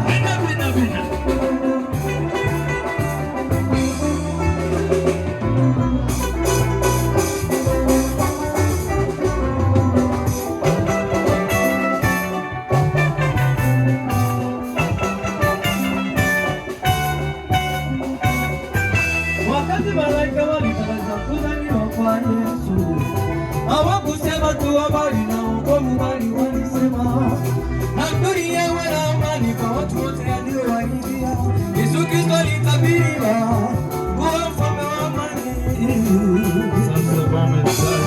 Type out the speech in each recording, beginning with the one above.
Penda, penda, penda. Wakati malaika walitangaza kuzaliwa kwa Yesu, hawakusema tu habari na wokovu, bali walisema na dunia iwe na amani kwa watu wote aliowaingia. Yesu Kristo alitabiriwa kuwa mfalme wa amani. Ça, c'est bon message.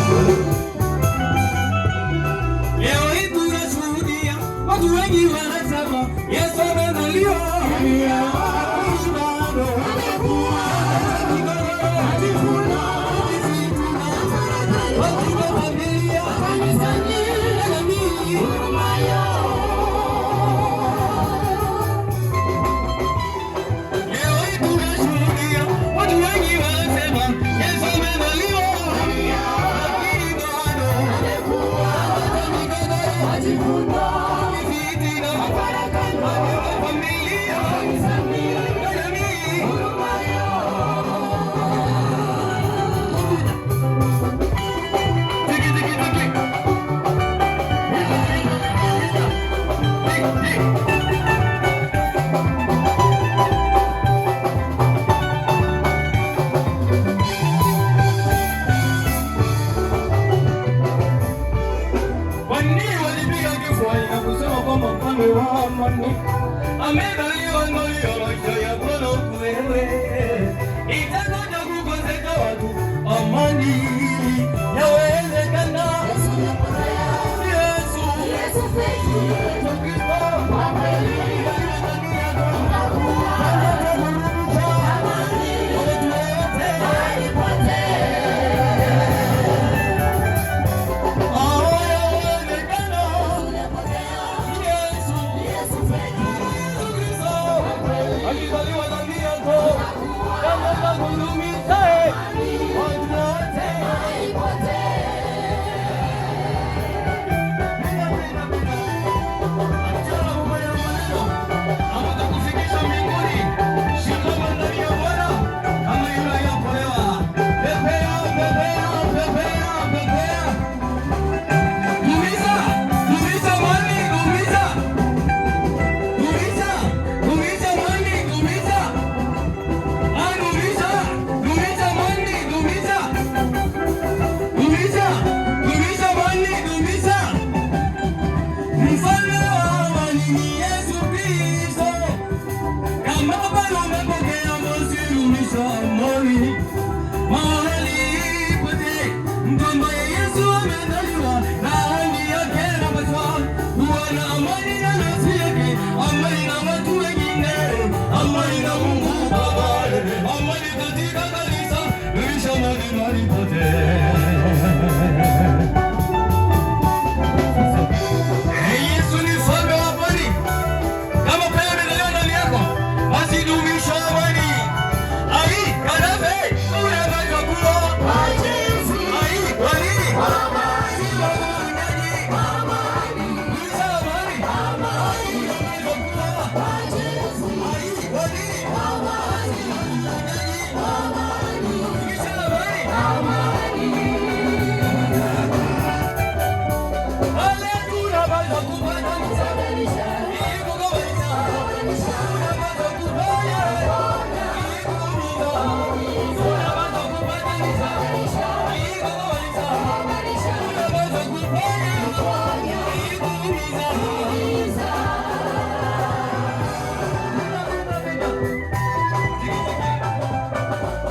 Leo hii tunashuhudia watu wengi wanasema Yesu amezaliwa. Kuishi bado. Katika familia na jamii. Leo hii tunashuhudia watu wengi wanasema Yesu amezaliwa, lakini bado fitina katika familia na jamii. Tiki, tiki, tiki. Tiki, tiki. Kwa nini walipiga kifua na kusema kwamba mfalme wa amani amezaliwa? Ndiyo maisha ya Bwana wewe itakuja kukoseka watu amani yawezekana. Yesu Yesu Kristo watu wote. Yawezekana. Yesu Kristo alizaliwa ndani yako kama kudumisha watu wote. Penda, penda, penda. Achana ubaya maneno hawatakufikisha mbinguni. Simama ndani ya Bwana kama yule aliyeokolewa. Pepea, pepea, pepea, pepea. Dumisha, dumisha amani, dumisha. Dumisha, dumisha amani, dumisha. Ah, dumisha, dumisha amani, dumisha. Dumisha, dumisha amani, dumisha. Mfalme wa amani ni Yesu Kristo. Kama bado umepokea basi dumisha amani. Mahali pote mtu ambaye Yesu amezaliwa na ahadi yake anapaswa kuwa na amani na nafsi yake, amani na watu wengine, amani na Mungu Baba, amani katika kanisa, dumisha amani mahali pote. Hey, Yesu ni mfalme wa amani. Kama pia amezaliwa ndani yako, basi dumisha amani. Ai, Kadafi, unapaswa kuwa. Ai, kwa nini? Dumisha amani. Unapaswa kuwa. Ai, kwa nini? Dumisha amani. Haleluya, unapaswa kupata. Ili kugawanisha. Unapaswa kufanya. Ili kuumiza. Unapaswa kupatanisha. Ili kugawanisha. Unapaswa kufanya. Ili kuumiza. Penda, penda, penda. Tiki, tiki.